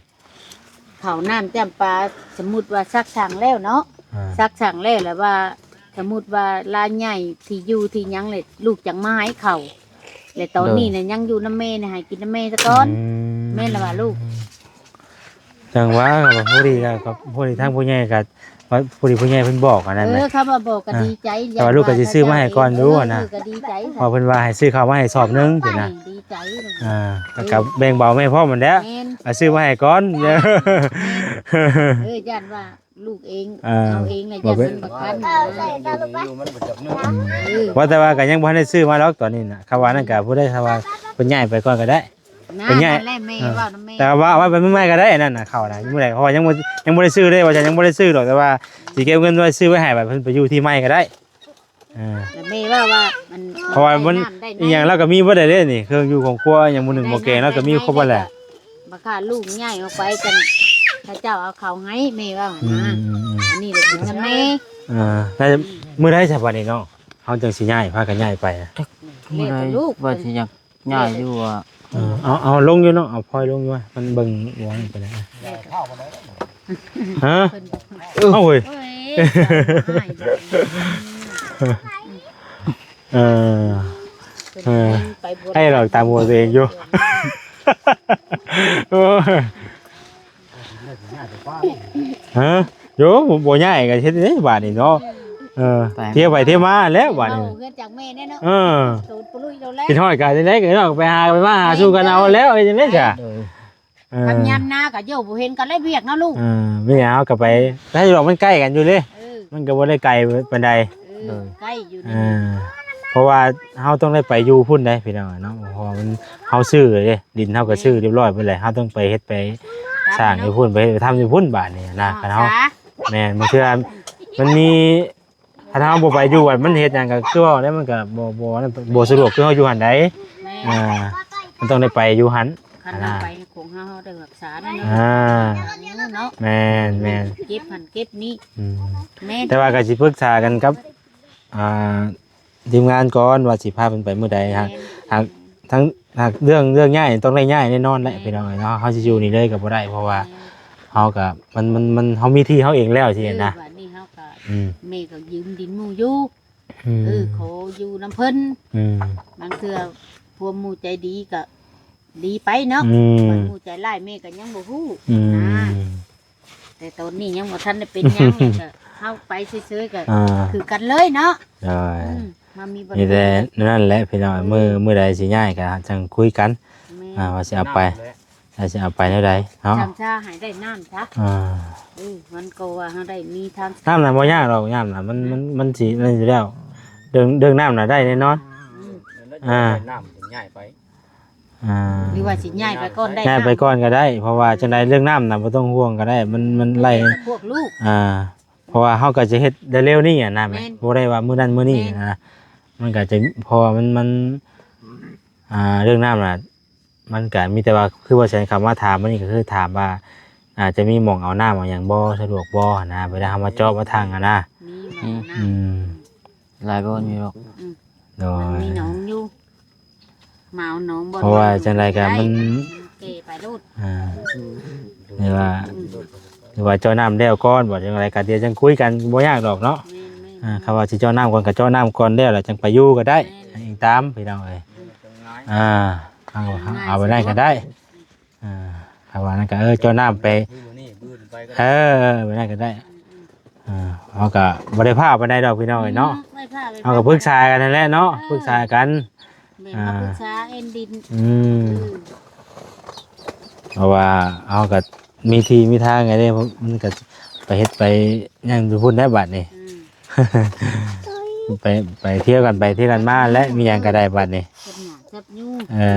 ເຂົ້ານ້ຳຈ້ຳປາ ສົມມຸດວ່າສັກສັງແລ້ວເນາະ ອ່າ ສັກສັງແລ້ວ ແລ້ວວ່າ ສົມມຸດວ່າລາວໃຫຍ່ທີ່ຢູ່ທີ່ຫຍັງແລ້ວ ລູກຈັ່ງມາໃຫ້ເຂົ້າ ແລະຕອນນີ້ນະ ໂດຍ ຍັງຢູ່ນຳແມ່ນະ ໃຫ້ກິນນຳແມ່ຊະກ່ອນ ອືມ ແມ່ນລະວ່າລູກ ຈັ່ງວ່າ ພໍດີກໍ ພໍດີທາງຜູ້ໃຫຍ່ກໍ ພໍດີຜູ້ໃຫຍ່ເພິ່ນບອກອັນນັ້ນ ເອີ ນະ ຄຳວ່າບອກກໍ ອ່າ ດີໃຈ ແຕ່ວ່າລູກກໍຊິຊື້ມາໃຫ້ກ່ອນຢູ່ຫັ້ນນະ ເອີ ກໍດີໃຈ ເພາະເພິ່ນວ່າໃຫ້ຊື້ເຂົ້າມາໃຫ້ສອບໜຶ່ງຊີ້ນະ ດີໃຈ ອ່າ ແລ້ວກໍແບ່ງເບົາແມ່ພ້ອມຫັ້ນແຫຼະ ແມ່ນ ອ່າ ຊື້ມາໃຫ້ກ່ອນ ແມ່ນ ເອີ ຢ້ານວ່າ ລູກເອງ ອ່າ ເອົາເອງແຫຼະ ຢ້ານມັນບໍ່ທັນ ເອີ ວ່າແຕ່ວ່າກໍຍັງບໍ່ທັນໄດ້ຊື້ມາດອກຕອນນີ້ນະ ຄຳວ່ານັ້ນກໍຜູ້ໃດ ຖ້າວ່າເພິ່ນຍ້າຍໄປກ່ອນກໍໄດ້ ນະ ເປັນໃຫຍ່ ນັ້ນແຫຼະແມ່ ເອີ ເວົ້ານຳແມ່ ແຕ່ວ່າເອົາໄວ້ໄວ້ມື້ໃໝ່ກໍໄດ້ ອັນນັ້ນນະ ເຂົ້ານະ ມື້ໃດ ເພາະວ່າຍັງບໍ່ ຍັງບໍ່ໄດ້ຊື້ເດ້ ວ່າຊັ້ນ ຍັງບໍ່ໄດ້ຊື້ດອກ ແຕ່ວ່າຊິເກັບເງິນໄວ້ຊື້ໄວ້ໃຫ້ ບັດເພິ່ນໄປຢູ່ທີ່ໃໝ່ກໍໄດ້. ເອີ ແລ້ວແມ່ເວົ້າວ່າມັນ ເພາະວ່າມັນ ໄດ້ນ້ຳໄດ້ໃນ ອີຫຍັງລາວກໍມີເບິດແລ້ວເດ້ນີ້ ເຄື່ອງຢູ່ຂອງຄົວຫຍັງ ໝໍ້ໜຶ່ງໝໍ້ແກງລາວກໍມີຄົບເບິດແຫຼະ ບັກຂ້າລູກໃຫຍ່ອອກໄປຈັ່ງ ເຂົາເຈົ້າເອົາເຂົ້າໃຫ້ແມ່ເວົ້າ ອື ນະ ອື ອັນນີ້ລະກິນນຳແມ່ ເອີ ແລ້ວມື້ໃດຊະບັດນີ້ເນາະ ເຮົາຈັ່ງຊິຍ້າຍ ພາກັນຍ້າຍໄປ ຈັກມື້ໃດ ແລ້ວແຕ່ລູກ ວ່າຊິຢາກ ຍ້າຍຢູ່ວ່າ ເອີ ເອົາ ເອົາລົງຢູ່ເນາະ ເອົາພອຍລົງຢູ່ວ່າ ມັນເບິ່ງວ່າມັນເປັນຫຍັງ ຮະ ເອີ ເອົາເວີຍ ໂອ້ຍ ເອີ ເອີ ໄອ້ຫຼອກຕາມຫົວຕົວເອງຢູ່ ໂອ້ຍ ຮະ ໂຍ ບໍ່ ບໍ່ຍ້າຍກໍເຮັດເດ້ບາດນີ້ເນາະ ເອີ ໄປ ທ່ຽວໄປທ່ຽວມາແລ້ວບາດນີ້ ເອົາເຮືອນຈາກແມ່ແນ່ເນາະ ເອີ ໂຕປຸລຸຍໂລດແລ້ວ ຄິດຮອດກໍຈັ່ງໃດກໍເນາະ ໄປຫາ ໄປມາຫາສູ່ກັນເອົາແລ້ວ ເຮັດຈັ່ງໃດຊະ ເອີ ເອີ ຄັນຍາມນາກໍໂຍບໍ່ເຫັນກັນແລ້ວວຽກເນາະລູກ ເອີ ມີຫຍັງເຮົາກໍໄປ ໄດ້ດອກ ມັນໃກ້ກັນຢູ່ເດ້ ເອີ ມັນກໍບໍ່ໄດ້ໄກປານໃດ ເອີ ເອີ ໃກ້ຢູ່ ເອີ ເນາະ ເພາະວ່າເຮົາຕ້ອງໄດ້ໄປຢູ່ພຸ້ນເດ້ພີ່ນ້ອງເນາະ ເພາະວ່າມັນ ເຮົາຊື້ເດ້ ດິນເຮົາກໍຊື້ຮຽບຮ້ອຍເບິດແລ້ວ ເຮົາຕ້ອງໄປເຮັດໄປສ້າງຢູ່ພຸ້ນ ໄປເຮັດໄປທຳຢູ່ພຸ້ນບາດນີ້ນະ ຄັນເຮົາ ແມ່ນ ບາງເທື່ອມັນມີ ຄັນເຮົາບໍ່ໄປຢູ່ ມັນເຮັດຫຍັງກໍຄືເວົ້າແຫຼະ ມັນກໍບໍ່ ບໍ່ ບໍ່ສະດວກຄືເຮົາຢູ່ຫັ້ນໃດ ແມ່ນ ອ່າ ມັນຕ້ອງໄດ້ໄປຢູ່ຫັ້ນ ຄັນເຮົາໄປຂອງເຮົາ ເຮົາໄດ້ຮັກສາໄດ້ເນາະ ອ່າ ເນາະ ແມ່ນໆ ເກັບຫັ້ນເກັບນີ້ ອືມ ແມ່ນ ແຕ່ວ່າກໍຊິປຶກສາກັນກັບ ອ່າ ທີມງານກ່ອນວ່າຊິພາເພິ່ນໄປມື້ໃດ ຫາກ ຫາກທັງ ຫາກເລື່ອງ ເລື່ອງຍ້າຍຕ້ອງໄດ້ຍ້າຍແນ່ນອນແຫຼະ ແມ່ນ ພີ່ນ້ອງເອີຍເນາະ ເຮົາຊິຢູ່ນີ້ເລີຍກໍບໍ່ໄດ້ ເພາະວ່າ ແມ່ນ ເຮົາກໍ ມັນ ມັນ ມັນ ເຮົາມີທີ່ເຮົາເອງແລ້ວ ເອີ ຊີ້ນະ ບາດນີ້ເຮົາກໍ ອືມ ແມ່ກໍຢືມດິນໝູ່ຢູ່ ອືມ ເອີ ຂໍຢູ່ນຳເພິ່ນ ອືມ ບາງເທື່ອພວກໝູ່ໃຈດີກໍດີໄປເນາະ ອືມ ບາງໝູ່ໃຈຮ້າຍແມ່ກໍຍັງບໍ່ຮູ້ ອືມ ນະ ແຕ່ຕອນນີ້ຍັງບໍ່ທັນໄດ້ເປັນຫຍັງ ແລ້ວກໍເຮົາໄປເຊີຍໆກໍ ອ່າ ຄືກັນເລີຍເນາະ ໂດຍ ອືມ ມາມີ ມີແຕ່ນັ້ນແຫຼະພີ່ນ້ອງ ເອີ ມື້ ມື້ໃດຊິຍ້າຍກໍຈັ່ງຄຸຍກັນ ແມ່ນ ອ່າ ວ່າຊິເອົາໄປ ວ່າຊິເອົາໄປແນວໃດເນາະ ຈຳຊາໃຫ້ໄດ້ນ້ຳຊະ ອ່າ ເອີ ມັນກໍວ່າເຮົາໄດ້ມີທາງ ນ້ຳນະບໍ່ຍາກດອກ ນ້ຳນະ ມັນ ມັນ ມັນຊິນັ້ນຢູ່ແລ້ວ ເລື່ອງ ເລື່ອງນ້ຳນະໄດ້ແນ່ນອນ ອືມ ອ່າ ນ້ຳຈຶ່ງຍ້າຍໄປ ອ່າ ຫຼືວ່າຊິຍ້າຍໄປກ່ອນໄດ້ ຍ້າຍໄປກ່ອນກໍໄດ້ ເພາະວ່າຈັ່ງໃດເລື່ອງນ້ຳນະບໍ່ຕ້ອງຫ່ວງກໍໄດ້ ມັນ ມັນໄລ່ ແຕ່ພວກລູກ ອ່າ ເພາະວ່າເຮົາກໍຈະເຮັດໄດ້ເລັວນີ້ນະ ແມ່ນ ບໍ່ໄດ້ວ່າມື້ນັ້ນມື້ນີ້ ແມ່ນ ນະ ມັນກໍຈະ ເພາະວ່າມັນ ມັນ ອ່າ ເລື່ອງນ້ຳນະ ມັນກໍມີແຕ່ວ່າ ຄືວ່າແສນຄຳມາຖາມມື້ນີ້ ກໍຄືຖາມວ່າ ອ່າ ຈະມີໝ່ອງເອົານ້ຳເອົາຫຍັງບໍ່ ສະດວກບໍ່ຫັ້ນນະ ເວລາເຮົາມາເຈາະມາຖັງຫັ້ນນະ ມີ ອືມ ອືມ ຫຼາຍບ່ອນຢູ່ດອກ ອືມ ໂດຍ ມັນມີໜອງຢູ່ ມາເອົາໜອງບ່ອນ ເພາະວ່າຈັ່ງໃດກໍມັນ ມັນແກ່ໄປໂລດ ອ່າ ຫຼືວ່າ ອືມ ຫຼືວ່າເຈາະນ້ຳແລ້ວກ່ອນບໍ ຈັ່ງໃດກໍດຽວຈັ່ງຄຸຍກັນ ບໍ່ຍາກດອກເນາະ ແມ່ນໆ ອ່າ ຄັນວ່າຊິເຈາະນ້ຳກ່ອນກໍເຈາະນ້ຳກ່ອນ ແລ້ວລະຈັ່ງໄປຢູ່ກໍໄດ້ ແມ່ນ ອີງຕາມພີ່ນ້ອງເອີຍ ອືມ ອ່າ ເອົາ ເອົາໄປນັ້ນກໍໄດ້ ອ່າ ຖ້າວ່ານັ້ນກໍ ເອີ ເຈາະນ້ຳໄປ ມື້ນີ້ມື້ອື່ນໄປກໍ ເອີ ໄປນັ້ນກໍໄດ້ ອ່າ ເຮົາກໍບໍ່ໄດ້ພາບປານໃດດອກພີ່ນ້ອງເອີຍເນາະ ອືມ ໄດ້ພາບ ເຮົາກໍປຶກສາກັນນັ້ນແຫຼະເນາະ ເອີ ປຶກສາກັນ ແມ່ນ ອ່າ ເຮົາປຶກສາເອັນດິນ ອືມ ເອີ ເພາະວ່າເຮົາກໍມີທີ່ມີທາງໄງເດ້ ມັນກໍໄປເຮັດໄປຫຍັງຢູ່ພຸ້ນໄດ້ບັດນີ້ ອືມ ໄປ ໄປທ່ຽວກັນໄປທ່ຽວກັນມາແຫຼະ ມີຫຍັງກໍໄດ້ບັດນີ້ ເກັບຫຍ້າເກັບຍຸງ ເອີ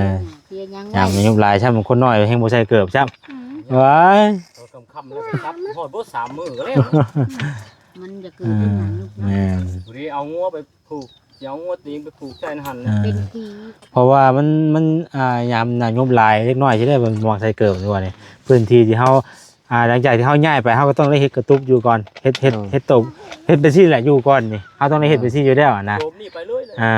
ເກັບຫຍ້າເກັບຫຍັງ ຫຍ້າມັນຍຸບຫຼາຍຊ້ຳ ຄົນນ້ອຍແຮງບໍ່ໃສ່ເກີບຊ້ຳ ອືມ ວ້າຍ ເອົາຄ່ຳໆແລ້ວກໍກັບຮອດບໍ່ສາມມື້ກໍແລ້ວ ມັນຈະເກີດ ອ່າ ເປັນຫຍັງລູກເນາະ ແມ່ນ ຜູ້ໃດເອົາງົວໄປຜູກ ຊິເອົາງົວຕົວເອງໄປຜູກໃສ່ຫັ້ນ ອ່າ ເປັນຜີ ເພາະວ່າມັນ ມັນ ອ່າ ຍາມນ້ຳຍຸບຫຼາຍ ເດັກນ້ອຍຊິໄດ້ບໍ່ມັກໃສ່ເກີບຢູ່ວ່ານີ້ ພື້ນທີ່ທີ່ເຮົາ ອ່າ ຫຼັງຈາກທີ່ເຮົາຍ້າຍໄປ ເຮົາກໍຕ້ອງໄດ້ເຮັດກະຕຸບຢູ່ກ່ອນ ເຮັດ ເຮັດ ເອີ ເຮັດໂຕ ເຮັດໄປຊີ້ແຫຼະ ຢູ່ກ່ອນນີ້ ເຮົາຕ້ອງໄດ້ເຮັດໄປຊີ້ຢູ່ແລ້ວນະ ໂດມນີ້ໄປເລີຍ ອ່າ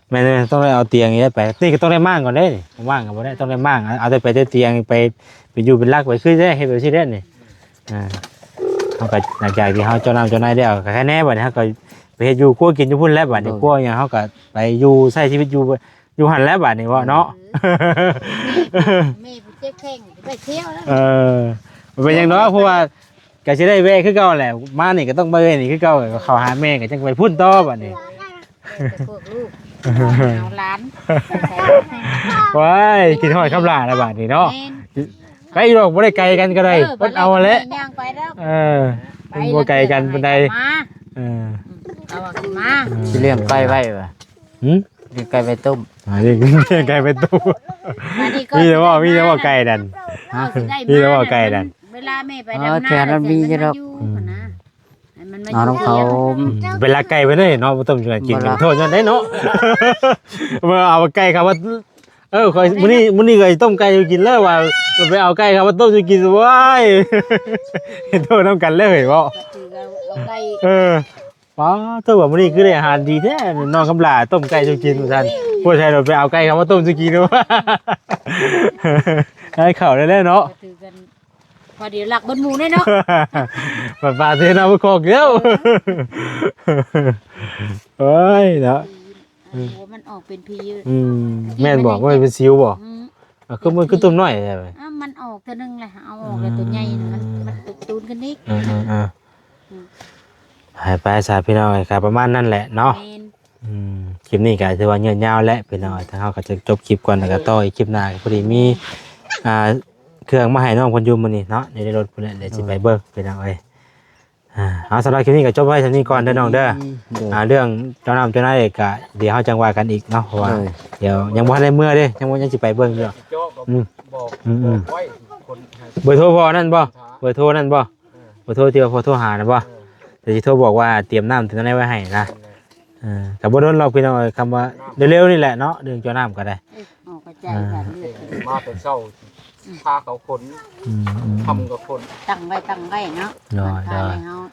ແມ່ນໆ ຕ້ອງໄດ້ເອົາຕຽງນີ້ໄປ ນີ້ກໍຕ້ອງໄດ້ມ້າງກ່ອນເດ້ ນີ້ມ້າງກໍບໍ່ໄດ້ ຕ້ອງໄດ້ມ້າງ ເອົາແຕ່ໄປແຕ່ຕຽງ ໄປ ໄປຢູ່ເປັນຫຼັກໄປຄືໄດ້ ເຮັດໄປຊີ້ແລ້ວນີ້ ອ່າ ເຮົາກໍ ຫຼັງຈາກທີ່ເຮົາເຈາະນ້ຳເຈາະໃນແລ້ວ ກໍແຄ່ແນ່ ບັດນີ້ເຮົາກໍໄປເຮັດຢູ່ຄົວກິນຢູ່ພຸ້ນແຫຼະ ບັດນີ້ ໂດຍ ຄົວຫຍັງເຮົາກໍໄປຢູ່ໃຊ້ຊີວິດຢູ່ ຢູ່ຫັ້ນແຫຼະ ບັດນີ້ເນາະ ເອີ ແມ່ຜູ້ເຈັບແຂ້ງໄປທ່ຽວແລ້ວ ເອີ ບໍ່ເປັນຫຍັງດອກ ເພາະວ່າກໍຊິໄດ້ແວະຄືເກົ່າແຫຼະ ມານີ້ກໍຕ້ອງໄປແວະນີ້ຄືເກົ່າ ເຂົ້າຫາແມ່ກໍຈັ່ງໄປພຸ້ນຕໍ່ບັດນີ້ ແຕ່ພວກລູກ ເອົາຫຼານ ວ້າຍ ຄິດຮອດຄຳຫຼ້າແລ້ວບາດນີ້ເນາະ ແມ່ນ ໄກດອກ ບໍ່ໄດ້ໄກກັນກໍໄດ້ ເອີ ເພິ່ນເອົາແຫຼະ ຍ່າງໄປແລ້ວ ເອີ ມັນບໍ່ໄກກັນປານໃດ ມາ ເອີ ເອົາວ່າຊິມາ ເອີ ຊິລ້ຽງໄກ່ໄວ້ຫວາ ຫື? ໄກ່ໄປຕົ້ມ ອັນນີ້ໄກ່ໄປຕົ້ມ ອັນນີ້ກໍ ມີແຕ່ວ່າ ມີແຕ່ວ່າໄກ່ນັ້ນ ເອົາຊິໄດ້ ມີແຕ່ວ່າໄກ່ນັ້ນ ເວລາແມ່ໄປ ອໍ ດຳນາ ແຖວນັ້ນມີຢູ່ດອກ ແລ້ວຊິມາຢູ່ ອືມ ຫັ້ນນະ ໃຫ້ມັນມາ ເອົານຳເຂົາ ຢູ່ ອືມ ເວລາໄກ່ໄປເດ້ເນາະ ບໍ່ຕ້ອງກິນ ບໍ່ລະ ໂທດນັ້ນເດ້ເນາະ ວ່າເອົາໄກ່ເຂົ້າມາ ເອີ ຂ້ອຍ ມື້ນີ້ ມື້ນີ້ຂ້ອຍຊິຕົ້ມໄກ່ສູ່ກິນເລີຍວ່າ ໄປເອົາໄກ່ເຂົ້າມາຕົ້ມສູ່ກິນ ໂອ້ຍ ເຮັດໂທດນຳກັນເລີຍເວົ້າ ກໍຖືວ່າເອົາໄກ່ ເອີ ປ້າ ໂທດວ່າມື້ນີ້ຄືໄດ້ອາຫານດີແທ້ ນ້ອງຄຳຫຼ້າຕົ້ມໄກ່ສູ່ກິນວ່າຊັ້ນ ບໍ່ໃຊ່ວ່າໄປເອົາໄກ່ເຂົ້າມາຕົ້ມສູ່ກິນ ໃຫ້ເຂົ້າໄດ້ແລ້ວເນາະ ກໍຖືກັນ ພໍດີລັກເບິດໝູ່ແນ່ເນາະ ປາ ປາເທນ້ຳຄອກແລ້ວ ໂອ້ຍເນາະ ເອີ ມັນອອກເປັນພີ ອືມ ແມ່ນບໍ່? ມັນເປັນ ມັນເປັນຊິວບໍ່? ອືມ ອ່າ ຄືມັນຄືຕຸ່ມນ້ອຍແທ້ ອ່າ ມັນອອກເທື່ອໜຶ່ງແຫຼະ ເອົາອອກແລ້ວ ອືມ ຕົວໃຫຍ່ ມັນ ມັນຕຸ່ມຕູນຂຶ້ນອີກ ເອີໆ ອືມ ໃຫ້ໄປຊະພີ່ນ້ອງເອີຍ ກໍປະມານນັ້ນແຫຼະເນາະ ແມ່ນ ອືມ ຄລິບນີ້ກໍຖືວ່າຍືດຍາວແຫຼະພີ່ນ້ອງເອີຍ ທາງເຮົາກໍຈະຈົບຄລິບກ່ອນ ແລ້ວກໍຕໍ່ອີກຄລິບໜ້າ ກໍພໍດີມີ ອ່າ ເຄື່ອງມາໃຫ້ນ້ອງເພິ່ນຢູ່ມື້ນີ້ເນາະ ຢູ່ໃນລົດພຸ້ນແຫຼະ ແລ້ວຊິໄປເບິ່ງພີ່ນ້ອງເອີຍ. ອ່າ ເອົາ ສຳລັບຄລິບນີ້ກໍຈົບໄວ້ສ່ຳນີ້ກ່ອນເດີນ້ອງເດີ ໂດຍ ອ່າ ເລື່ອງເຈົ້ານ້ຳເຈົ້າໃນກໍດຽວເຮົາຈັ່ງວ່າກັນອີກເນາະ ເພາະວ່າ ໂດຍ ດຽວຍັງບໍ່ທັນໄດ້ເມືອເດີ ຍັງບໍ່ ຍັງຊິໄປເບິ່ງຢູ່ ອືມ ອືມ ອືມ ເບີໂທພໍ່ນັ້ນບໍ່? ເບີໂທນັ້ນບໍ່? ເບີໂທທີ່ວ່າພໍ່ໂທຫານັ້ນບໍ່? ເອີ ດຽວຊິໂທບອກວ່າຕຽມນ້ຳຕຽມແນວໄວ້ໃຫ້ນະ ເອີ ກໍບໍ່ດົນດອກພີ່ນ້ອງເອີຍ ຄຳວ່າເລັວໆນີ້ແຫຼະເນາະ ເລື່ອງເຈົ້ານ້ຳກໍໄດ້ ອອກກະຈາຍ ອ່າ ການເລືອກ ມາແຕ່ເຊົ້າ ພາເຂົາຂົນ ອືມໆ ຄ່ຳກໍຂົນ ຕັ້ງໄວ້ ຕັ້ງໄວ້ເນາະ ໂດຍ ມັນພາໃຫ້ເຮົາ ໂດຍ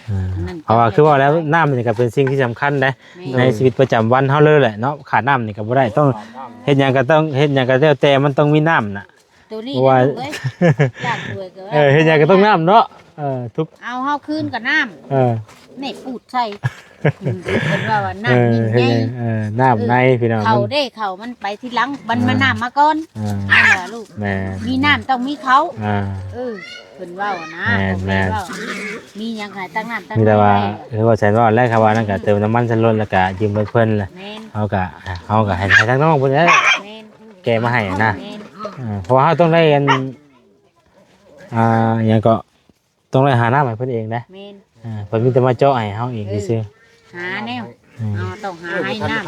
ອ່າ ອັນນັ້ນ ເພາະວ່າຄືວ່າແລ້ວ ນ້ຳນີ້ກໍເປັນສິ່ງທີ່ສຳຄັນເດ້ ແມ່ນ ໃນຊີວິດປະຈຳວັນເຮົາເລີຍແຫຼະເນາະ ຂາດນ້ຳນີ້ກໍບໍ່ໄດ້ ຕ້ອງ ຂາດນ້ຳ ເຮັດຫຍັງກໍຕ້ອງ ເຮັດຫຍັງກໍແລ້ວແຕ່ມັນຕ້ອງມີນ້ຳນະ ໂຕນີ້ ເພາະວ່າ ລູກເອີຍ ຢາກລວຍກໍວ່າ ເອີ ເຮັດຫຍັງກໍຕ້ອງນ້ຳເນາະ ເອີ ທຸກ ເອົາເຮົາຄືນກໍນ້ຳ ເອີ ນີ້ປູດໃສ່ ເພິ່ນວ່າວ່ານ້ຳ ເອີ ໃຫຍ່ ເຮັດຫຍັງ ເອີ ນ້ຳໃນພີ່ນ້ອງ ເຂົາເດ້ ເຂົາມັນໄປທີຫຼັງ ມັນ ອ່າ ມານ້ຳມາກ່ອນ ອ່າ ນັ້ນແຫຼະລູກ ແມ່ນ ມີນ້ຳຕ້ອງມີເຂົາ ອ່າ ເອີ ເພິ່ນເວົ້ານະ ແມ່ນ ແມ່ນ ເວົ້າ ມີຫຍັງໃຫ້ຕັ້ງນ້ຳຕັ້ງ ມີແຕ່ວ່າ ໃນ ຄືວ່າແຊນເວົ້າແຫຼະ ຄຳວ່ານັ້ນກໍເຕີມນ້ຳມັນໃສ່ລົດ ແລ້ວກໍຢືມເງິນເພິ່ນ ແມ່ນ ເຮົາກໍ ເຮົາກໍໃຫ້ ໃຫ້ທາງນ້ອງເພິ່ນແຫຼະ ແມ່ນ ແກ້ມາໃຫ້ນະ ແມ່ນ ເອີ ເພາະວ່າເຮົາຕ້ອງໄດ້ອັນ ອ່າ ຫຍັງເກາະ ຕ້ອງໄດ້ຫານ້ຳໃຫ້ເພິ່ນເອງນະ ແມ່ນ ເອີ ເພິ່ນມີແຕ່ມາເຈາະໃຫ້ເຮົາເອງ ເອີ ຊື່ໆ ຫາແນວ ອືມ ເຮົາຕ້ອງຫາໃຫ້ນ້ຳ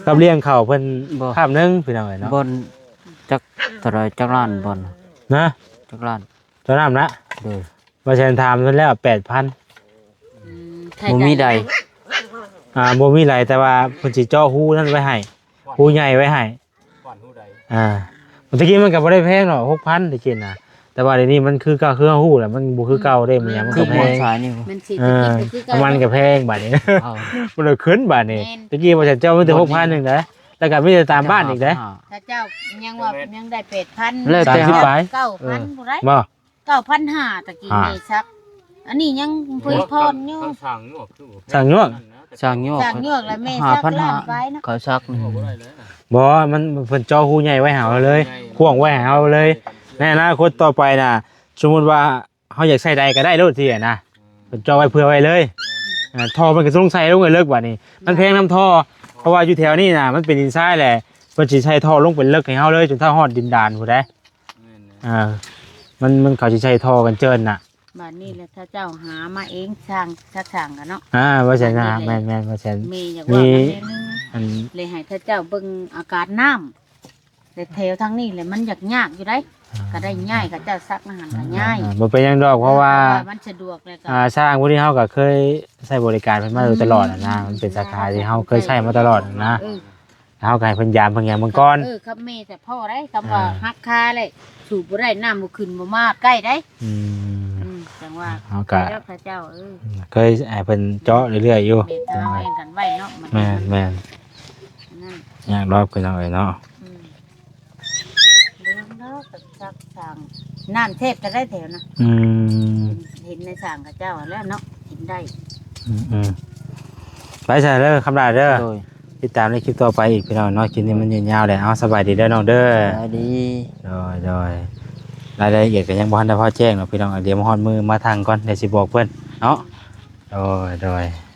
ກັບລ້ຽງເຂົ້າເພິ່ນ ບໍ່ ຄາບໜຶ່ງພີ່ນ້ອງເອີຍເນາະ ບ່ອນຈັກເທົ່າໃດ ຈັກລ້ານບ່ອນນະ ຈັກລ້ານ ເຈົ້ານ້ຳນະ ໂດຍ ວ່າແຊນຖາມເພິ່ນແລ້ວ ແປດພັນ ອືມ ບໍ່ມີໃດ ອ່າ ບໍ່ມີໃດ ແຕ່ວ່າເພິ່ນຊິເຈາະຮູນັ້ນໄວ້ໃຫ້ ຮູໃຫຍ່ໄວ້ໃຫ້ ອ່າ ແຕ່ກີ້ມັນກໍບໍ່ໄດ້ແພງດອກ ຫົກພັນ ແຕ່ກີ້ນະ ແຕ່ວ່າດຽວນີ້ມັນຄືເກົ່າ ຄືເຮົາຮູ້ແຫຼະ ມັນບໍ່ຄືເກົ່າເດ້ ມັນຫຍັງມັນກໍແພງ ມັນເສດຖະກິດບໍ່ຄືເກົ່າ ນ້ຳມັນກໍແພງບາດນີ້ ເອີ ມັນກໍຂຶ້ນບາດນີ້ ແມ່ນ ແຕ່ກີ້ວ່າແຊນເຈົ້າມີແຕ່ຫົກພັນໜຶ່ງເດ້ ແລ້ວກໍມີແຕ່ຕາມບ້ານອີກເດ້ ຖ້າເຈົ້າຍັງວ່າຍັງໄດ້ແປດພັນ ແລ້ວແຕ່ ສາມສິບປາຍ ເກົ້າພັນ ເອີ ຜູ້ໃດ ບໍ່ ເກົ້າພັນຫ້າ ຕະກີ້ ອ່າ ແມ່ຊັກ ອັນນີ້ຍັງເພິ່ນຜ່ອນຢູ່ ຊ່າງຍວກ ຊ່າງຍວກ ຊ່າງຍວກ ຊ່າງຍວກ ແລ້ວແມ່ຊັກ ຫ້າພັນຫ້າ ລ້ານປາຍເນາະ ເຂົາຊັກນີ້ ບໍ່ ມັນ ເພິ່ນເຈາະຮູໃຫຍ່ໄວ້ໃຫ້ເຮົາເລີຍ ຂວ້າງໄວ້ໃຫ້ເຮົາເລີຍ ໃນອະນາຄົດຕໍ່ໄປນະ ສົມມຸດວ່າເຮົາຢາກໃຊ້ໃດກໍໄດ້ໂລດຊີ້ນະ ເພິ່ນເຈາະໄວ້ເຜື່ອໄວ້ເລີຍ ເອີ ທໍ່ມັນກໍຕ້ອງໃສ່ລົງໃຫ້ເລິກບາດນີ້ ມັນແພງນຳທໍ່ ເພາະວ່າຢູ່ແຖວນີ້ນະ ມັນເປັນດິນຊາຍແຫຼະ ເພິ່ນຊິໃສ່ທໍ່ລົງໄປເລິກໃຫ້ເຮົາເລີຍ ຈົນເທົ່າຮອດດິນດານພຸ້ນເດ້ ແມ່ນແຫຼະ ອ່າ ມັນ ມັນ ເຂົາຊິໃສ່ທໍ່ກັນເຈີນນະ ບາດນີ້ແຫຼະ ຖ້າເຈົ້າຫາມາເອງ ຊ່າງ ຊ່າງກັນເນາະ ອ່າ ວ່າຊັ້ນນະ ບາດນີ້ແຫຼະ ແມ່ນໆ ວ່າຊັ້ນ ແມ່ຢາກວ່ານຳແດ່ໜຶ່ງ ອັນ ເລີຍໃຫ້ເຂົາເຈົ້າເບິ່ງອາການນ້ຳ ແຕ່ແຖວທາງນີ້ແຫຼະ ມັນຢາກຍາກຢູ່ໄດ໋ ອ່າ ກໍໄດ້ຍ້າຍ ເຂົາເຈົ້າຊັກມາຫັ້ນກໍຍ້າຍ ອ່າ ບໍ່ເປັນຫຍັງດອກ ເພາະວ່າ ເອີ ເພາະວ່າມັນສະດວກ ແລ້ວກໍ ອ່າ ຊ່າງຜູ້ທີ່ເຮົາກໍເຄີຍໃຊ້ບໍລິການເພິ່ນມາໂດຍຕະຫຼອດນະ ມັນເປັນສາຂາທີ່ເຮົາເຄີຍໃຊ້ມາຕະຫຼອດນະ ເອີ ເຮົາກໍໃຫ້ເພິ່ນຢາມເພິ່ນຫຍັງເບິ່ງກ່ອນ ເອີ ຄັບແມ່ແຕ່ພໍ່ໄດ້ ຄຳວ່າ ອ່າ ຫັກຄາແລ້ວ ສູບບໍ່ໄດ້ ນ້ຳບໍ່ຂຶ້ນ ບໍ່ມາໃກ້ໄດ້ ອືມ ອືມ ຈັ່ງວ່າ ເຮົາກໍ ເຈົ້າ ເຂົາເຈົ້າ ເອີ ເຄີຍໃຫ້ເພິ່ນເຈາະເລື້ອຍໆຢູ່ ແມ່ນ ແຕ່ວ່າແມ່ນກັນໄວ້ເນາະ ແມ່ນໆ ນັ້ນ ຍາກດອກພີ່ນ້ອງເອີຍເນາະ ອືມ ເບິ່ງເນາະ ຈັກຊ່າງ ນ້ຳແທບຈະໄດ້ແຖວນະ ອືມ ເຫັນໃນຊ່າງເຂົາເຈົ້າຫັ້ນແຫຼະເນາະ ເຫັນໄດ້ ອືມໆ ໄປຊະເດີ ຄຳຫຼ້າເດີ ໂດຍ ຕິດຕາມໃນຄລິບຕໍ່ໄປອີກພີ່ນ້ອງເນາະ ຄລິບນີ້ມັນຍາວແຫຼະ ເອົາ ສະບາຍດີເດີນ້ອງເດີ ສະບາຍດີ ໂດຍໆ ລາຍລະອຽດກໍຍັງບໍ່ທັນໄດ້ພໍແຈ້ງເນາະພີ່ນ້ອງ ດຽວມາຮອດມື້ມາທັງກ່ອນ ດຽວຊິບອກເພິ່ນເນາະ ໂດຍໆ.